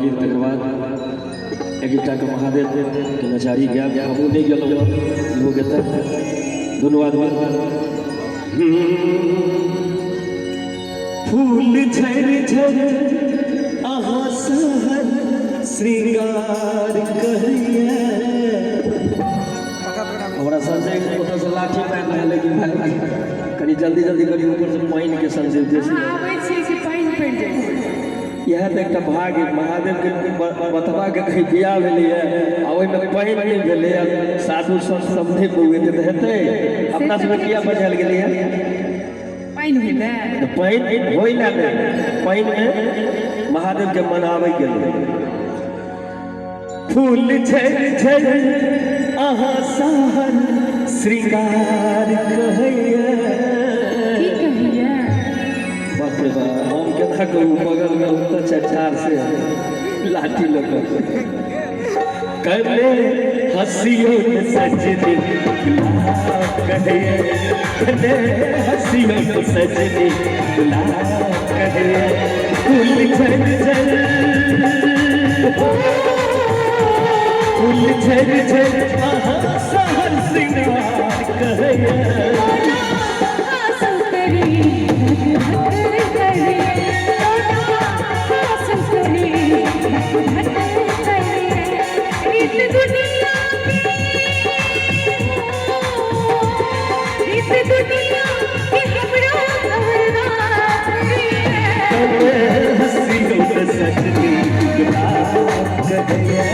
गीत, तकर बाद एक एकटाके महादेव के नचारी गायब। हमहूँ नहि गेलहुँ, इहो गेतै दुनू आदमी। फूल झरि झरि अहाँ सहर श्रृंगार कहैया। हमरा संजय ओतऽसँ लाठी मारि रहल, लेकिन भाइ कनि जल्दी जल्दी कनि ऊपरसँ पानिके संजय बेसी आबै छियै कि पानि पड़ि जाइ छै। इएह तऽ एकटा भाग्य, महादेवके बतबाके कहीं बियाह भेलैए आ ओहिमे पानि नहि भेलैए, साधु संत सब नहि बौएतै तऽ हेतै? अपना सबके किया बजायल गेलैए? पानि होइले। तऽ पानि होइ लए नहि, पानिमे महादेवके मनाबैके लेल। फूल झरि झरि अहाँ सहर श्रृंगार कहैया। की कहैया? बाप रे बाप, हम केना कहू, बगलमे ओतऽ चचार से लाठी लऽ कऽ कने हँसियो ने सजनी गुलाब कहैया, कने हँसियो ने सजनी गुलाब कहैया। फूल झरि झरि, फूल झरि झरि अहाँ सहर श्रृंगार कहैया। कने हँसियो ने सजनी गुलाब कहैया।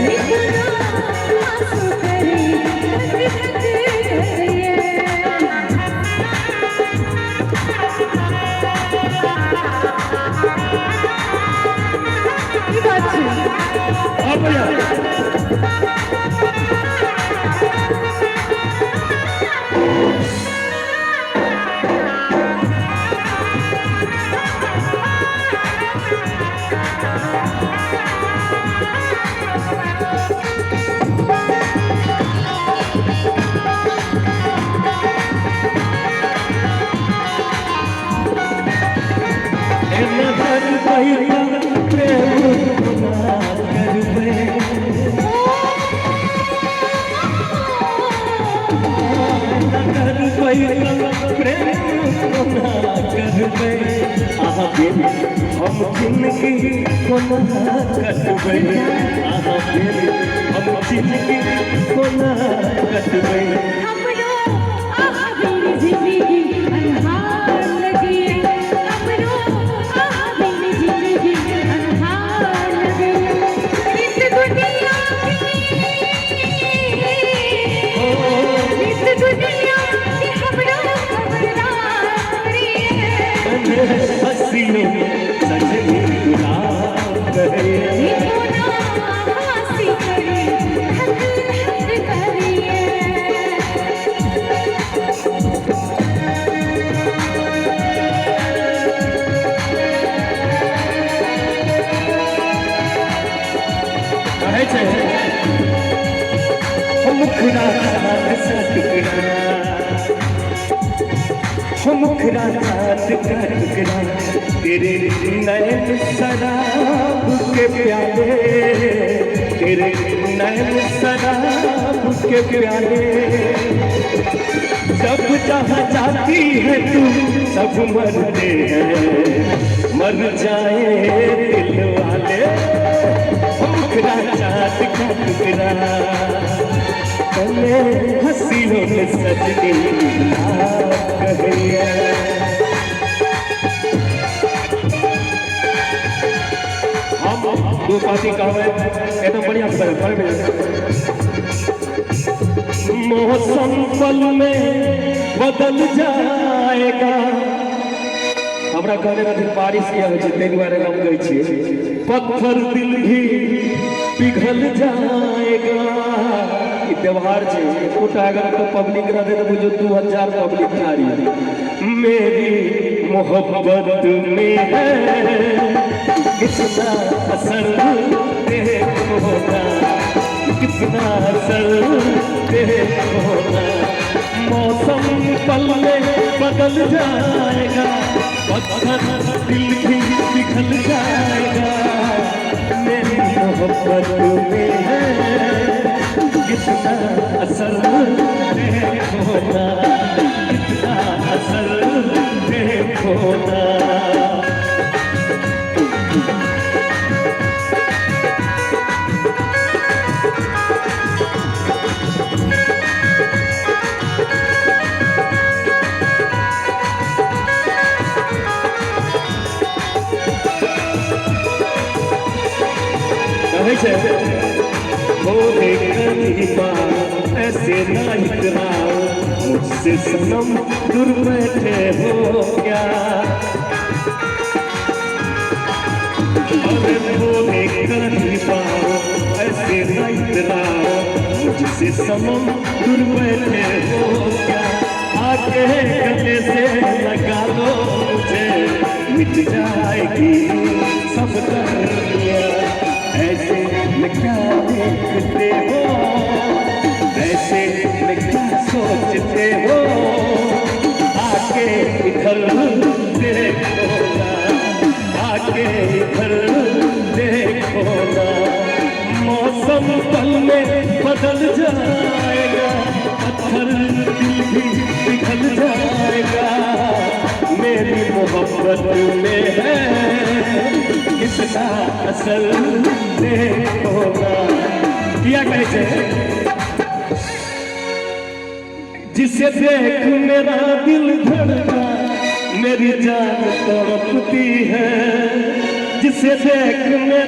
की बात छै? अब भैया एना करबै तऽ प्रेम कोना करबै? एना करबै तऽ प्रेम कोना करबै? अहाँ बिन हम जिनगी कोना कटबै? अहाँ बिन हम जिनगी कोना कटबै? हमरो अहाँ बिन जिंदगी अन्हार लगिए, हमरो अहाँ बिन जिंदगी अन्हार लगिए। इस दुनिया के, इस दुनिया के हमरो खबरदार कने हँसियो सजनी गुलाब कहैया। कोना हँसी करी धक धक करिए। कहै छै, मुखड़ा चाँद सा टुकड़ा, हो मुखड़ा चाँद का टुकड़ा, तेरे नैन शराब के प्याले, तेरे नैन शराब के प्याले। जब जहाँ जाती है तू सब मरते हैं, मर जाए दिल वाले। हो मुखड़ा चाँद का टुकड़ा, कने हँसियो ने सजनी गुलाब कहैया। हम दो पाती कहबै, एकदम बढ़िया से पढ़बै। मौसम पल में बदल जाएगा। हमरा कहने रहथिन बारिश किया होइ छै, ताहि दुआरे हम कहै छियै, पत्थर दिल भी पिघल जाएगा। ई व्यवहार छै, एकोटा अगर तो पब्लिक रहतै तऽ बुझियौ 2000 पब्लिक ठारी। मेरी मोहब्बत में है कितना असर देखो ना, कितना असर देखो ना। मौसम पल में बदल जाएगा, पत्थर दिल भी पिघल जाएगा। मेरी मोहब्बत में है कितना असर देखो ना, कितना असर देखो ना। कहै छै थोड़े करीबा ऐसे ना इतराओ, मुझसे सनम दूर बैठे हो क्या। अरे थोड़े करीबा ऐसे ना इतराओ, मुझसे सनम दूर बैठे हो क्या। आके गले से लगा लो मुझे, मिट जाएगी सब दर्दियाँ। ऐसे में क्या देखते हो, ऐसे में क्या सोचते हो, आके इधर देखो ना, आके इधर देखो ना। मौसम पल में बदल जाएगा, पत्थर दिल भी पिघल जाएगा। मेरी मोहब्बत में है कितना असर देखो ना। किया कहै छै जिसे देख मेरा दिल धड़का, मेरी जान तड़पती है, जिसे देख मेरा